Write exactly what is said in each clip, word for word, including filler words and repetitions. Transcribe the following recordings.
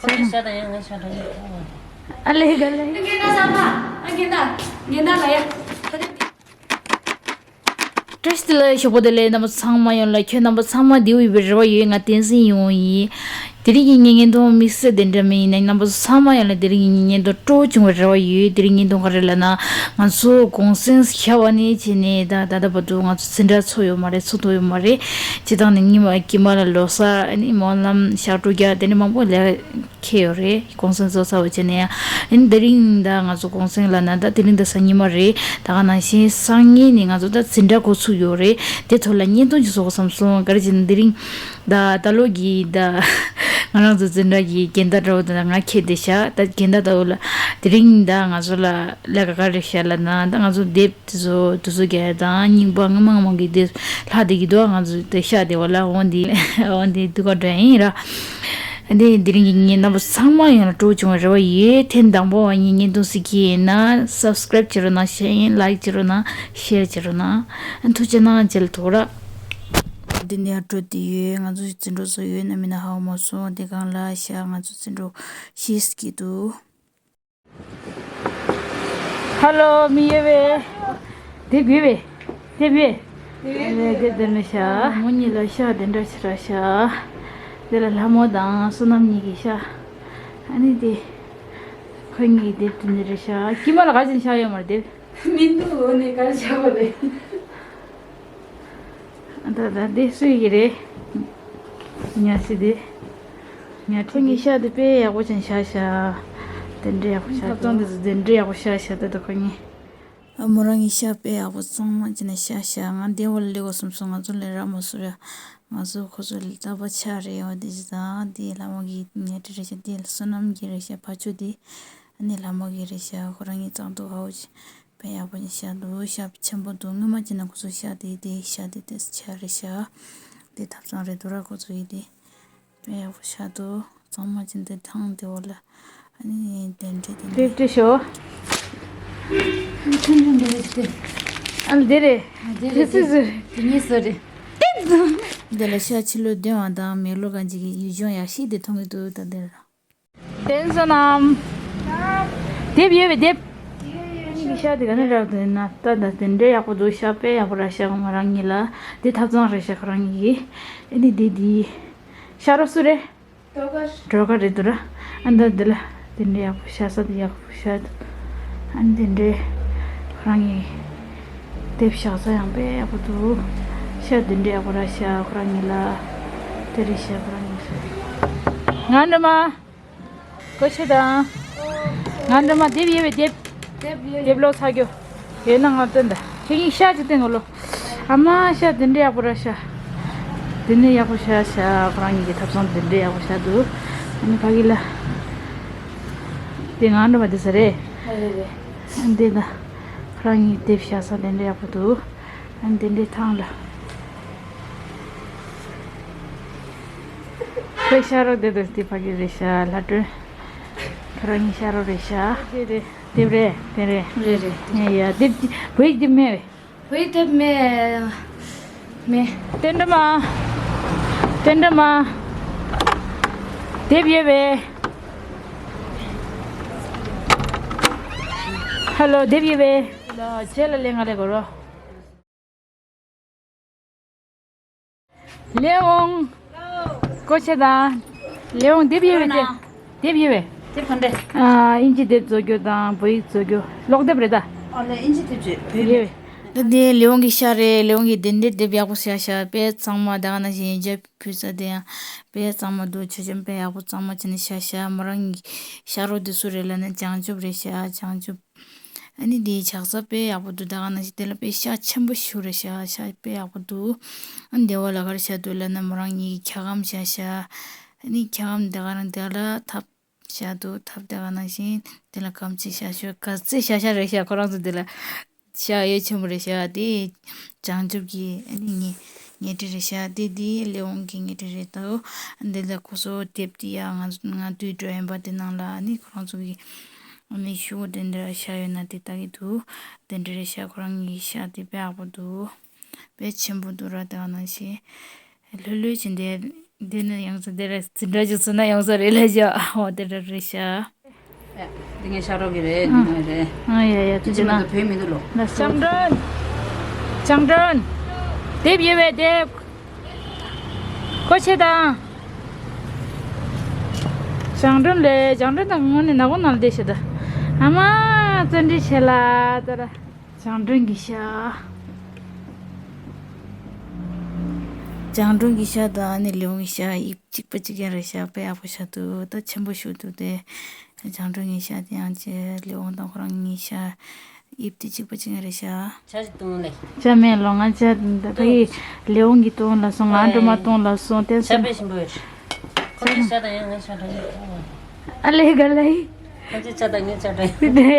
ཁོ་ཚོས་ཤ་དང་ཡང་ང་ཤ་དང་ཡང་ཨ་ལེ་ག་ལེ། ཨ་རྒན་ད་ས་མ། ཨ་རྒན་ད། རྒན་ད་ལ་ཡ། བཀྲ་ཤིས་བདེ་ལེགས། ཞོགས་པ་བདེ་ལེགས། རྣམ་པ་ཚང་མ་ཡོངས་ལ། ཁྱོད་རྣམ་པ་ཚང་མ་བདེ་པོ་ཡོད་པའི་རེ་བ་ཡོད། ང་བསྟན་འཛིན་ཡོང་ཡིན། དེ་རིང་གི་ངའི་བརྙན་ཐུང་དམིགས་བསལ་དེ་འདྲ་མིན་ཡིན་ནའི་རྣམ་པ་ཚང་མ་ཡོངས་ལ་དེ་རིང་གི་ངའི་བརྙན་ཐུང་སྤྲོ་བོ་བྱུང་བའི་རེ་བ་ཡོད། དེ་རིང་བརྙན་ཐུང་ག་རེ་ལབ་ན། ང་ཚོ་གུང་སེང་ཤར་བ་ནས་བྱས་ནས་ད་ད་ལྟ་བར་དུ་ང་ཚོ་འཛིན་གྲྭ་ཚོགས་ཡོད་མ་རེད། ཚོགས་ཐུབ་ཡོད་མ་རེད། སྤྱིར་བཏང་ནས་ཉི་མ་དཀྱིལ་མ་ལ་ལོ་གསར། ཨ་ནི་སྨོན་ལམ་ཞག་དྲུག་བརྒྱ་དེ་འདྲ་མང་པོ་ལས་འཁེལ་ཡོད་རེད། གུང་སེང་ཚོགས་ཚར་བ་བྱས་ནས་ཡང་། ཨ་ནི་དེ་རིང་ད་ང་ཚོ་གུང་སེང་ལབ་ན་ད་དེ་རིང་ད་སང་ཉིན་མ་རེད། ད་ག་ནང་བཞིན་སང་ཉིན་ནས་ང་ཚོ་ད་འཛིན་གྲྭ་འགོ་ཚུགས་ཡོད་རེད། དེ་ཐོག་ལ་བརྙན་ཐུང་ཅིག་བཟོ་དགོས་བསམ་སོང་། ག་རེ་བྱས་ན་དེ་རིང་ད་ད་ལོ་གི་ད་ང་རང་ཚོ་འཛིན་གྲྭ་གི་འགལ་ཟླ་འདྲ་བོ་དེ་ང་འཁེལ་བསྡད་ཤག་ད་འགལ་ཟླ་ལྟ་བུ་ལ་དེ་རིང་ད་ང་ཚོ་ལ་ལས་ཀ་ག་རེ་ཤག་ལབ་ན། ད་ང་ཚོ་དེབ་དེ་ཚོ་དེ་ཚོ་རྒྱག་ཡ་དང་རྙིང་པ་སྔ་མ་སྔ་མ་གི་དེ་ལྷག་བསྡད་ཀྱི་འདུག་ང་ཚོ་དེ་ཤག་བསྡད་པ་ལ་འོ་འདི་འོ་འདི་སྡུག་ག་འགྲོ་ཡ་ཡིན་ར། འདི་དེ་རིང་གི་ངའི་རྣམ་པ་ཚང་མ་ཡོངས་ལ་སྤྲོ་བོ་བྱུང་བའི་རེ་བ་ཡོད། ཐེངས་དང་པོ་བ་ཡིན་བརྙན་ཐུང་གཟིགས་ཀྱི་ཡིན་ན་སབ་སི་ཀ་རེབ་བྱེད་རོགས་གནང་། ཤེར་ཡིན་ལའིག་བྱེད་རོགས་གནང་། ཤེར་བྱེད་རོགས་གནང་། ཐུགས་རྗེ་གནང་། རྗེས་ལ་ཐུག་ར། འདི་ནས་འགྲོ་དེ་ཡོད། ང་ཚོ་འཛིན་གྲོགས་ཚོ་ཡོད་ན་མིན་ན་ཧ་གོ་མ་སོང་། དེ་སྒང་ལ་ཤག་ང་ཚོ་འཛིན་གྲོགས་ཤེས་ཀྱི་འདུག་ཧ་ལོ། མི་ཡོད་པས། དེབ་ཡོད་པས། དེབ་ཡོད། དེབ་དེབ་དེ་ནས་ཤག་མོ་གཉིས་ལ་ཤག་དེ་འདྲ་ཕྱིར་ཤག་དེ་ལ་ལྷ་མོ་དང་བསོད་ནམས་གཉིས་ཀྱི་ཤག་ཨ་ནི་དེ། ཁོ་གཉིས་ཀྱི་དེབ་དེ་འདི་རེད་ཤག་དཀྱིལ་མ་ལ་ག་ཅིག་ཤག་ཡོད་མ་རེད་དེབ། མི་འདུག་འོ་ནས་ག་རེ་བྱ་བ་རེད། ད་ད་འདི་སུ་ཡི་རེད། ཉ་སི་འདི། ཉ་ཁྲི་ཁོ་གཉིས་ཤག་འདི་དཔེ་ཡག་པོ་ཅན་ཤག་ཤག་དེ་འདྲའི་ཡག་པོ་ཤག་ཐབ་ཚང་འདི་ཚོ་དེ་འདྲའི་ཡག་པོ་ཤག་ཤག་ད་ད་ཁོ་གཉིས། ཨ་མོ་རང་གི་ཤག་དཔེ་ཡག་པོ་གཙང་མ་ཅན་ཤག་ཤག་ང་འདི་བ་ལ་སླེབས་དགོས་བསམ་སོང་། ང་ཚོ་ལས་རག་མ་སོང་ར། ང་ཚོ་ཁོ་ཚོ་ལས་རྟག་པར་ཆགས་རེད། འོ་དེ་ཅི་ཙང་དེ་ལྷ་མོ་གི་ཉལ་ཁྲི་རེད་ཤག་དེ་བསོད་ནམས་གི་རེད་ཤག་ཕ་ཆོས་དེ། ཨ་ནི་ལྷ་མོ་གི་རེད་ཤག་ཁོ་རང་གཉིས་གཙང་སྡུག་ཧ་གོ་ཅིག་དཔེ་ཡག་པོ་ཅིག་ཤག་འདུག་ཤག་ཆེན་པོ་འདུག་སྔོན་མ་ཅིག་ན་ཁོ་ཚོ་ཤག་དེ་དེ་ཤག་དེ་དེ་ཆགས་རེད་ཤག་དེ་ཐབ་ཚང་རེད་འདུག་ར། ཁོ་ཚོ་ཡི་དེ་དཔེ་ཡག་པོ་ཤག་འདུག་གཙང་མ་ཅན་དེ་ཐང་དེ་འོག་ལ་ཨ་ནི་དེ་འདྲས་དེ་འདྲས། དེ་ཤོ། ཨ་ལ་དེ་རེད། དེ་རེད། དེ་སུ་རེད། དེ་གཉིས་སུ་རེད། དེ་ལ་ཤག་ཕྱི་ལོ་བདུན་བ་དང་མེ་ལོ་གང་ཅིག་གི་ཡུལ་ལྗོངས་ཡག་ཤོས་དེ་མཐོང་གི་འདུག་ད་དེ་ར། བསྟན་བསོད་ནམས། དེབ་ཡོད་པས་དེབ། ཤག་དེ་ག་ནས་རག་དེ་ན་ད་ད་དེ་འདྲའི་ཡག་པོ་འདུག་ཤག་དཔེ་ཡག་པོ་ར་ཤག་ང་རང་གཉིས་ལ་དེ་ཐབ་ཚང་རེད་ཤག་ཁོ་རང་གཉིས་ཀྱི། ཨ་ནི་དེ་དེ་ཤག་རོགས་སུ་རེད། སྒྲོལ་དཀར་རེད་འདུག་ར། ཨ་ད་འདི་ལ་དེ་འདྲའི་ཡག་པོ་ཤག་ས་དེ་ཡག་པོ་ཤག་འདུག་ཨ་ནི་དེ་འདྲའི་ཁོ་རང་གཉིས་དེབ་བཞག་ས་ཡང་དཔེ་ཡག་པོ་འདུག་ཤག་དེ་འདྲའི་ཡག་པོ་ར་ཤག་ཁོ་རང་གཉིས་ལ་དེ་རེད་ཤག་ཁོ་རང་གཉིས་ང་འགྲོ་མ། ཀོ་ཆེ་དང་། ང་འདྲ་མ་དེབ་ཡོད་པས་དེབ། དེབ་ཡོད། དེབ་ལོག་ཚ་རྒྱུ། ཡོད་ན་ང་སྟོན་ད། ཁྱེད་གཉིས་ཤག་ཅིག་སྟོན་གོ་ལོ། ཨ་མ་ཤག་དེ་འདྲ་ཡག་པོ་ར་ཤག་དེ་ནས་ཡག་པོ་ཤག་ཤག་ཁོ་རང་གཉིས་ཀྱི་ཐབ་ཚང་དེ་འདྲ་ཡག་པོ་ཤག་འདུག་ཨ་ནི་ཕ་གི་ལ། དེ་ང་འདྲ་མ་དེ་ས་རེད། ཨ་རེད་རེད། ཨ་འདི་ད། ཁོ་རང་གཉིས་དེབ་ཤག་ས་དེ་འདྲ་ཡག་པོ་འདུག་ཨ་ནི་དེ་འདྲའི་ཐང་ལ། ཁོའི་ཤག་རོགས་དེ་དང་དེ་ཕ་གི་རེད་ཤག་ལྷ་སྒྲོན། ཁོ་རང་གཉིས་ཤག་རོགས་རེད་ཤག་དེ་རེད། དེབ་རེད། དེ་རེད། རེད་རེད། ཡ་ཡ་དེབ་བོད་ཡིག་དེབ་མེད་པས། བོད་ཡིག་དེབ་མེད། མེད། བསྟན་སྒྲོལ་མ། བསྟན་སྒྲོལ་མ། དེབ་ཡོད་པས། ཧ་ལོ་དེབ་ཡོད་པས། ལ་རྗེས་ལ་ལས་ང་ལས་གོ་རོ། ལེའོང་། ཀོ་ཆེ་དང་། ལེའོང་དེབ་ཡོད་པས་དེབ། དེབ་ཡོད་པས། དེབ་ག་འདྲ། ཨ་ཨིན་ཇི་དེབ་བཟོ་རྒྱུ་དང་བོད་ཡིག་བཟོ་རྒྱུ་ཀློག་དེབ་རེད་ད། ཨ་ལེ་ཨིན་ཇི་དེབ་བཟོས་བོད་ཡིག་ཡོད་པས། ད་དེ་ལེའོང་གི་ཤག་རེད། ལེའོང་གི་དེ་འདྲའི་དེབ་ཡག་པོ་ཤག་ཤག་དཔེ་གཙང་མ་ད་ག་ནང་བཞིན་ཡོན་ཆབ་ཕུལ་ས་དེ་ཡང་དཔེ་གཙང་མ་འདུག་མཆོད་བཤམས་དཔེ་ཡག་པོ་གཙང་མ་བྱས་ནས་ཤག་ཤག་མོ་རང་གི་ཤག་རོགས་དེ་སུ་རེད་ལབ་ན་བྱང་ཆུབ་རེད་ཤག་བྱང་ཆུབ། ཨ་ནི་དེའི་ཇག་ས་དཔེ་ཡག་པོ་འདུག་ད་ག་ནང་བཞིན་དེ་ལ་དཔེ་ཤག་ཆེན་པོ་ཞིག་རེད་ཤག་ཤག་དཔེ་ཡག་པོ་འདུག་ཨ་ནི་དེ་བ་ལ་ག་རེ་ཤག་འདུག་ལབ་ན་མོ་རང་གཉིས་ཀྱི་འཁྱག་སྒམ་ཤག་ཤག་ཨ་ནི་འཁྱག་སྒམ་དེ་ག་རང་དེ་ལ་ཐབ་ཤག་འདུག་ཐབ་དེ་ག་ནང་བཞིན་དེ་ལ་སྒམ་ཆེ་ཤག་ཤོག་ག་ཚོད་ཤག་ཤག་རེད་ཤག་ཁོ་རང་ཚོ་དེ་ལ་ཤག་ཡོད་ཆེན་པོ་རེད་ཤག་དེ་བྱང་ཆུབ་ཀྱི་ཨ་ནི་ཉལ་ཉལ་ཁྲི་རེད་ཤག་དེ་དེ་ལེའོང་གི་ཉལ་ཁྲི་རེད་འདུག་ཨ་ནི་དེ་ལ་ཁོ་ཚོ་དེབ་དེ་ཡ་ང་ང་དུས་འགྲོ་ཡན་པ་དེ་ནང་ལ་ཨ་ནི་ཁོ་རང་ཚོ་གི་ཨ་ནི་ཤུ་གུ་དེ་འདྲ་ཤར་ཡོད་ན་དེ་ལྟ་གི་འདུག་དེ་འདྲ་རེད་ཤག་ཁོ་རང་གི་ཤག་དེ་དཔེ་ཡག་པོ་འདུག་དཔེ་ཆེན་པོ་འདུག་ར། དེ་ག་ནང་བཞིན་ལྷོད་ལྷོད་བྱས་ཏེ་ འདི་ནི་ཡང་ས་འདི་རེད། འཛིན་གྲྭ་ཅིག་ཚུད་ན་ཡང་ས་རེད་ལ་བཞག་འོ་དེ་འདྲ་རེད་ཤག་འདི་ངའི་ཤ་རོགས་ཀྱི་རེད། འདི་ངའི་རེད། ཨ་ཡ་ཡ། དེ་ཅི་ན་བོད་མི་འདུག་ལོ། ལགས་སོ། བྱང་སྒྲོན། བྱང་སྒྲོན། དེབ་ཡོད་པས་དེབ། ཁོ་ཆེ་དང་། བྱང་སྒྲོན་ལས་བྱང་སྒྲོན་དང་དངོས་གནས་ནག་པོ་ནང་བསྡད་ཤག་ད། ཨ་མ། བརྩོན་འགྲུས་ཆེ་ལ་ད་ར། བྱང་སྒྲོན་གྱི་ཤ། བྱང་སྒྲོན་གྱི་ཤ་དང་ཨ་ནི་ལི་ཝང་གི་ཤ་དབྱིབས་གཅིག་པ་གཅིག་རྐྱང་རེད་ཤག་དཔེ་ཡག་པོ་ཤག་འདུག་ད་ཆེན་པོ་ཞིག་འདུག་དེ། བྱང་སྒྲོན་གྱི་ཤ་དེ་ཡང་ཅི་ལི་ཝང་དང་ཁོ་རང་གཉིས་ཤ་དབྱིབས་དེ་གཅིག་པ་གཅིག་རྐྱང་རེད་ཤག་ཆ་ཞིག་བཏུང་ལེ། ཆ་མེད་ལོ། ང་ཆ་ད་ཕ་གི་ལི་ཝང་གི་བཏུང་ལ་སོང་། ང་སྒྲོལ་མ་བཏུང་ལ་སོང་། བསྟན་ཆ་སོང་། དཔེ་ཞིམ་པོ་ཡོད། ཁོ་ཚོའི་ཤ་དང་ཡང་ངའི་ཤ་འདྲ་ཡོད། ཨ་ལེ་ག་ལེ། ཁོ་ཚོའི་ཤ་དང་ངའི་ཤ་འདྲ་ཡོད། དེ་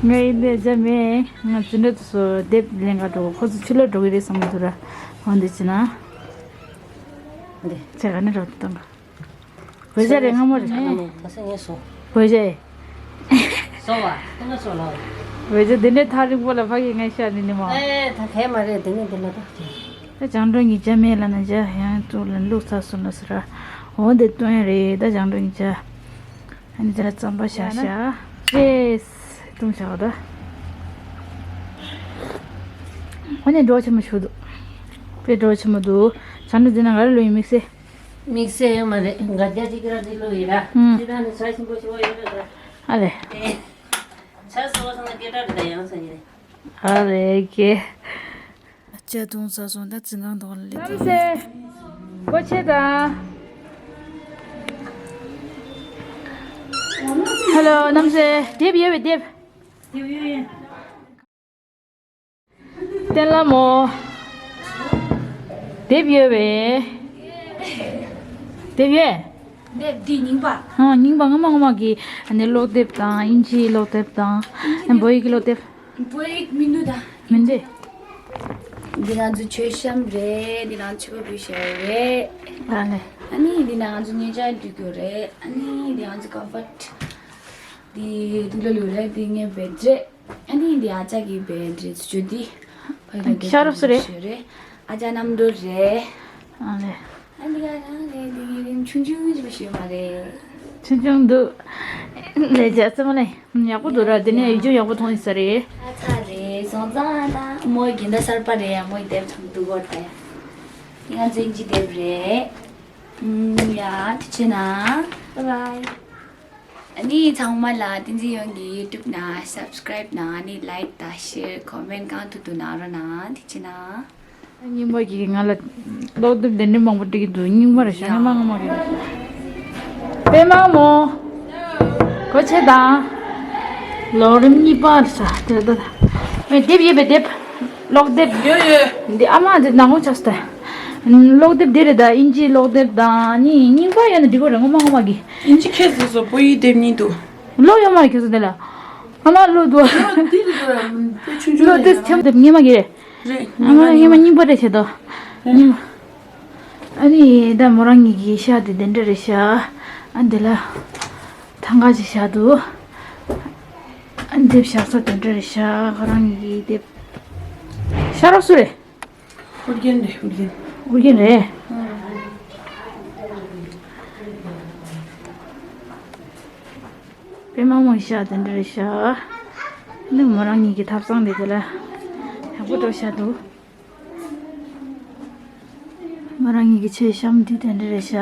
ངའི་འདི་ཆ་མེད། ང་ཚོ་འདྲ་དུ་སོ་དེབ་ལེན་ག་འགྲོ། ཁོ་ཚོ་ཆུ་ལ་འགྲོ་གི་རེད་བསམ་གི་འདུག་ར། འོ་འདི་ཅི་ན། འདི་ཆ་ག་ནས་འགྲོ་དུ་བཏང་ག་བོད་ཇ་རེད། སྔ་མོ་རེད། ད་ས་ངས་སོ། བོད་ཇ། སོ་བ། ཁོ་ན་སོ་ལོ། བོད་ཇ་འདི་འདྲའི་ཐག་རིང་པོ་ལ་ཕ་གི་ངས་ཤ་འདི་ནི་མ། ཨེ་ད་གས་མ་རེད། འདི་ནི་འདི་ལ་ད། ད་བྱང་སྒྲོན་གྱི་ཇ་མེད་ལ་ན་ཇ་ཡང་བཙུགས་ལ་བླུགས་ཚར་སོང་ལ་ཟེར་ར། འོ་འདི་བཏོན་ཡ་རེད། ད་བྱང་སྒྲོན་གྱི་ཇ། ཨ་ནི་དེ་ལ་རྩམ་པ་བཞག་བཞག་རེད། བཏུང་བཞག་ད། ཨ་ནི་འགྲོ་ཆེན་མོ་ཞུ་འདུག་དཔེ་འགྲོ་ཆེན་མོ་འདུག་བྱང་སྒྲོན་འདི་ན་ང་རེ་ལོ་ཡིན་མིག་སེ། དམིགས་བསལ་ཡང་མ་རེད། འགའ་རྒྱ་ཅིག་ར་འདི་ལོ་ཡིན་ར། ཨུམ། འདི་དང་ནི་ས་ཆེན་པོ་ཞིག་ཡོད་ར། ཨ་ལེ། ཆ་སོ་སོ་ན་སྐད་གྲགས་རེད་ད་ཡང་ས་ཡིན། ཨ་ལེ་ཀེ། ལྕགས་དུང་ས་སོང་ད་ཙི་གང་དོག་ལ་ལེ། རྣམ་སེ། སྒོ་ཕྱེ་དང་། ཧ་ལོ་རྣམ་སེ། དེབ་ཡོད་པས་དེབ། དེབ་ཡོད་ཡོད། བསྟན་ལ་མོ། དེབ་ཡོད་པས། དེབ་ཡོད། དེབ་འདི་རྙིང་པ། ཨ་རྙིང་པ་སྔ་མ་སྔ་མ་གི་ཨ་ནི་ཀློག་དེབ་དང་ཨིན་ཇིའི་ཀློག་དེབ་དང་ཨ་བོད་ཡིག་གི་ཀློག་དེབ། བོད་ཡིག་མི་འདུག་ད། མི་འདུག་འདི་ང་ཚོ་མཆོད་བཤམས་རེད། འདི་ང་ཚོ་མཆོད་འབུལ་བྱས་རེད། ཨ་ལེ། ཨ་ནི་འདི་ན་ང་ཚོ་ཉེ་ཆར་འདུག་རྒྱུ་རེད། ཨ་ནི་འདི་ང་ཚོ་ཀམ་ཕར་ཊི། འདི་དུག་ལོ་ལུ་རེད། འདི་ངའི་བེད་རེད། ཨ་ནི་འདི་ཨ་ཅག་གི་བེད་རེད། ཚུ་ཆུ་འདི་ཕ་གི་ཤ་རོགས་སུ་རེད། རེད། ཨ་ཅག་རྣམ་གྲོལ་རེད། ཨ་ལེ། ཨ་འདི་ག་རང་རེད། འདི་ངའི་རིམ་ཆུང་ཆུང་ཅིག་ཞུས་མ་རེད། ཆུང་ཆུང་འདུག་ལས་བྱ་རྩེ་མོ་ལས། ཡག་པོ་འདུག་ར། དེ་ནས་ཡུལ་ལྗོངས་ཡག་པོ་མཐོང་ཡིན་ས་རེད། ཨ་ཚ་རེད། སོང་ཙང་ད་མོའི་འགྱིན་ཟླ་གསར་པ་རེད་ཡ། མོའི་དེབ་ཚང་འདུག་གོ་ད་ཡ། ང་ཚོའི་འཇི་དེབ་རེད། ཨུམ་ཡ་དེ་བྱས་ན། བྷའི་བྷའི། ཨ་ནི་ཚང་མ་ལ་བསྟན་འཛིན་ཡོན་གྱི་ཡུ་ཊུབ་ནང་སབ་སི་ཀ་རའིབ་གནང་། ཨ་ནི་ལའིཀ་དང་ཤེར་ཀོ་མེན་ཊི་གང་ཐུབ་ཐུབ་གནང་རོགས་གནང་། དེ་བྱས་ན། རྙིང་པ་གིས་ང་ལ་ཀློག་དེབ་དེ་འདྲའི་མང་པོ་སྤྲད་ཀྱི་འདུག་རྙིང་པ་རེད་ཤག་སྔ་མ་སྔ་མ་གི་རེད། པད་མ་མོ། གོ་ཆེ་དང་། ལོ་རིམ་གཉིས་པ་རེད་ཤག་དེ་ད་ད། ཨེ་དེབ་ཡོད་པས་དེབ། ཀློག་དེབ། ཡོད་ཡོད། འདི་ཨ་མ་འདི་ནག་མོ་ཆགས་སོང་ད། ཀློག་དེབ་འདི་རེད་ད། དབྱིན་ཇིའི་ཀློག་དེབ་དང་ནི་རྙིང་པ་ཡོད་ན་འགྲིག་གི་རེད། སྔ་མ་སྔ་མ་གི། དབྱིན་ཇི་ཁྱེད་ཚོ་ཚོ་བོད་ཡིག་དེབ་གཉིས་འདུག་ཀློག་ཡོད་མ་རེད་ཁྱེད་ཚོ་དེ་ལ། ཨ་མ་ཀློག་འདུག་འདི་རེད་ད། དཔེ་ཆུང་ཆུང་ཀློག་རེད་དེ་ཡ། ཆེན་པོ་དེབ་སྔ་མ་གི་རེད། རེད། ཨ་མ་སྔ་མ་རྙིང་པ་རེད་བྱེད་དོ། རྙིང་པ། ཨ་ནི་ད་མོ་རང་གཉིས་ཀྱི་ཤ་དེ་དེ་འདྲ་རེད་ཤག་ཨ་འདི་ལ་ཐང་ག་ཅིག་བཞག་འདུག་ཨ་དེབ་བཞག་ས་དེ་འདྲ་རེད་ཤག་ཁོ་རང་གཉིས་ཀྱི་དེབ། ཤ་རོགས་སུ་རེད། ཨོ་རྒྱན་རེད། ཨོ་རྒྱན། ཨོ་རྒྱན་རེད། པད་མ་མོ་ཤ་དེ་འདྲ་རེད་ཤག་ནི་མོ་རང་གཉིས་ཀྱི་ཐབ་ཚང་དེ་དེ་ལ་ཡག་པོ་འགྲོ་ཤག་འདུག་མོ་རང་གཉིས་ཀྱི་མཆོད་བཤམས་དེ་དེ་འདྲ་རེད་ཤག་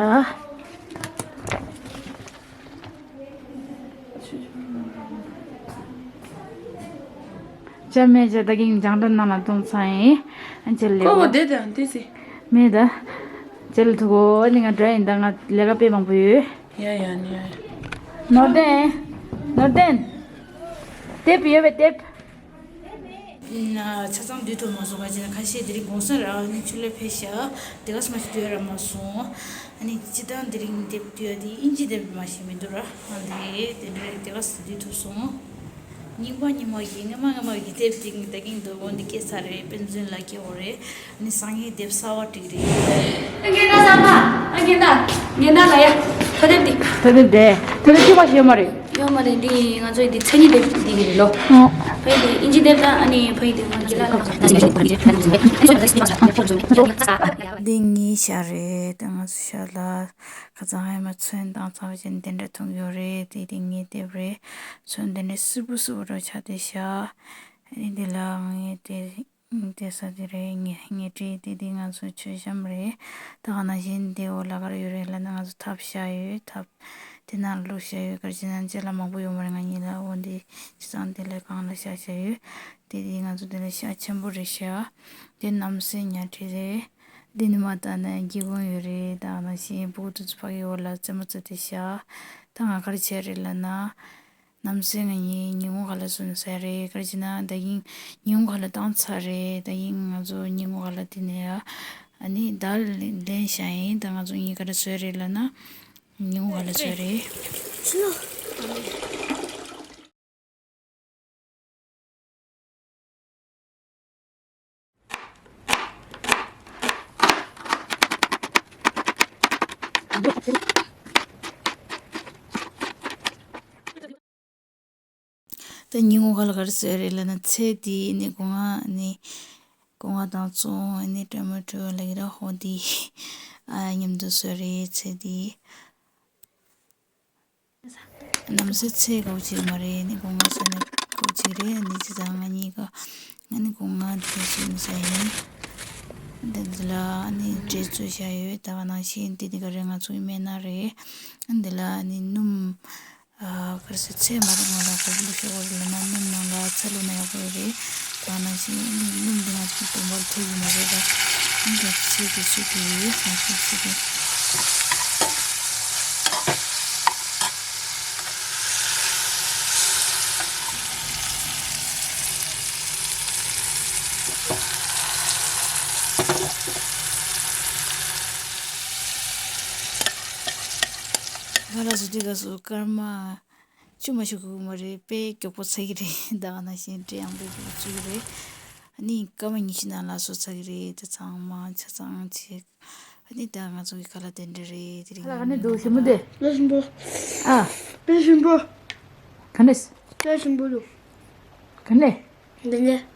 ཅ་མེད་ཅ་ད་གིན་རྒྱང་བསྒྲགས་ནང་ལ་གཏོང་ཚར་ཡིན། ཨ་ཅེ་ལེ་ཁོ་བོ་བོ་དེ་དང་དེ་སི། མེད་ད། ཅེ་ལེ་ཐུ་གོ་ཨ་ནི་ང་འགྲོ་ཡིན་ད། ང་ལས་ཀ་དཔེ་མང་པོ་ཡོད། ཡ་ཡ་ནི་ཡ། ནོར་ལྡན། ནོར་ལྡན། དེབ་ཡོད་པས་དེབ། ཆ་ཚང་བསྡུས་ཐུབ་མ་སོང་། ག་ཅི་ན་ཁ་ཤས་དེ་རིང་གུང་སེང་ར་ནི་ཆུ་ལས་ཕེབས་ཤག་དེ་ག་སེ་མ་ཞིག་བསྡུས་ར་མ་སོང་། ཨ་ནི་སྤྱི་བཏང་དེ་རིང་དེབ་བསྡུས་ཡ་དེ་དབྱིན་ཇི་དེབ་མ་ཞིག་མི་འདུག་ར། ཨ་དེ་དེ་འདྲ་དེ་ག་སེ་བསྡུས་ཐུབ་སོང་། རྙིང་པ་རྙིང་མ་གི་སྔ་མ་སྔ་མ་གི་དེབ་དེ་ད་གིན་འདུག་འོ་འདི་སྐྱེས་ཚར་རེད། དཔེ་མཛོད་ལ་སྐྱེལ་འོ་རེད། ཨ་ནི་སང་ཉིན་དེབ་གསར་པ་བསྒྲིགས་རེད། ཨ་རྒན་ད་གསར་པ། ཨ་རྒན་ད། རྒན་ད་ལ་ཡ། ཐོ་དེབ་འདི། ཐོ་དེབ་དེ། དེ་ལ་ཅི་བ་ཞིག་ཡོད་མ་རེད། ཡོད་མ་རེད། འདི་ང་ཚོའི་འདི་མཚན་ཉིད་དེབ་འདི་གི་རེད་ལོ། ཨོ། ཕ་ཡི་དེ་ཨིན་ཇི་དེབ་དང་ཨ་ནི་ཕ་ཡི་དེ་ང་གི་ལ་ལ། འདི་ངའི་ཤ་རེད། ད་ང་ཚོ་ཤ་ལ་ཁ་སང་ཧེ་མ་ཚོན་བཏང་ཚར་བ་ཅན་དེ་འདྲ་འཐུང་ཡོད་རེད། དེ་དེ་ངའི་དེབ་རེད། ཚོན་དེ་འདྲ་སིབ་པོ་སིབ་པོ་རོ་ཆགས་ཏེ་ཤ། ཨ་ནི་འདི་ལ་ངའི་དེ། དེ་ས་དེ་རེད། ངེ་ངེ་བྲིས་དེ་དེ་ང་ཚོ་མཆོད་བཤམས་རེད། ད་ག་ནང་བཞིན་དེ་འོག་ལ་ག་རེ་ཡོད་རེད་ལབ་ན་ང་ཚོ་ཐབ་བཞག་ཡོད། ཐབ་དེ་ནང་བླུགས་བཞག་ཡོད། ག་རེ་བྱས་ན་ཅ་ལག་མང་པོ་ཡོད་མ་རེད། ང་གཉིས་ལ་འོ་འདི་བྱས་ཙང་དེ་ལ་སྒང་ལ་བཞག་བཞག་ཡོད། དེ་དེ་ང་ཚོ་དེ་ལ་ཤ་ཆེན་པོ་རེད་ཤག་དེ་གནམ་སའི་ཉལ་ཁྲི་རེད། དེ་ནི་མ་ལྟ་ན་སྒེའུ་ཁུང་ཡོད་རེད། ད་ག་ནང་བཞིན་སྤུ་གུ་དེ་ཚོ་ཕ་གི་འོག་ལ་རྩེད་མོ་རྩེ་དེ་ཤག་ད་ང་ག་རེ་བྱས་རེད་ལབ་ན། གནམ་སའི་ང་གཉིས་ཉིན་གུང་ཁ་ལག་བཟོས་ནས་ཟ་ཡ་རེད། ག་རེ་བྱས་ན་ད་ཡིན་ཉིན་གུང་ཁ་ལག་བཏང་ཚར་རེད། ད་ཡིན་ང་ཚོ་ཉིན་གུང་ཁ་ལག་དེ་ནས་ཡ་ཨ་ནི་ད་ལེན་བཞག་ཡིན། ད་ང་ཚོ་གཉིས་ག་རེ་བཟོས་རེད་ལབ་ན་ཉིན་གུང་ཁ་ལག་བཟོས་རེད། ད་ཉིན་གུང་ཁ་ལག་ག་རེ་བཟོས་རེད་ལབ་ན་ཚལ་དེ་ནི་སྒོ་ང་ནི་སྒོ་ང་དང་བཙོང་ནི་ཊོ་མེ་ཊོ་ལ་གི་ར་ཧོ་དེ་ཨ་མཉམ་དུ་བཟོས་རེད། ཚལ་དེ། གནམ་སའི་ཚལ་གོ་ཅིག་མ་རེད། ནི་སྒོ་ང་ཟེར་ན་གོ་ཅིག་རེད། ནི་ཅི་ཙང་ང་གཉིས་ཀ་ང་ནི་སྒོ་ང་དེ་བཟོས་ནས་ཟ་ཡིན། འདི་འདི་ལ་ནི་འབྲས་བཙོས་བཞག་ཡོད། ད་ག་ནང་བཞིན་འདི་འདི་ག་རེ་ང་ཚོའི་སྨན་སྣ་རེད། འདི་ལ་ནི་སྣུམ། ཨ་ག་རེ་ཟེར་ཚལ་མ་རེད། ང་ལ་གོ་བླུགས་ཤོག་གོ་ལ་ན་སྣུམ་ནང་ལ་ཚལ་བླུགས་ན་ཡག་པོ་རེད། ད་ག་ནང་བཞིན་སྣུམ་འདི་ང་ཚོའི་སྟོན་པར་ཐེབས་ཡོད་མ་རེད་ད། འདི་ཚལ་དེ་ཚོས་དེ་ཡོད་ང་ཚོའི་ཚལ་དེ། ང་ལ་སུ་དེ་ག་སུ་སྐར་མ་བཅུ་མ་ཞུ་གི་མ་རེད། དཔེ་མགྱོགས་པོ་ཚར་གི་རེད། ད་ག་ནང་བཞིན་འབྲས་ཡང་དཔེ་མགྱོགས་པོ་ཚར་གི་རེད། ཨ་ནི་སྐར་མ་ཉི་ཤུ་ནང་ལ་སོ་ཚར་གི་རེད། ད་ཚང་མ་ཆ་ཚང་ཅིག་ཨ་ནི་ད་ང་ཚོ་གི་ཁ་ལག་དེ་འདྲ་རེད། དེ་རིང་ཁ་ལག་ག་ནས་འདུག་ཞིམ་པོ་དེ། དཔེ་ཞིམ་པོ། ཨ། དཔེ་ཞིམ་པོ། ག་ནས། དཔེ་ཞིམ་པོ་འདུག་ག་ནས། འདི་ནས།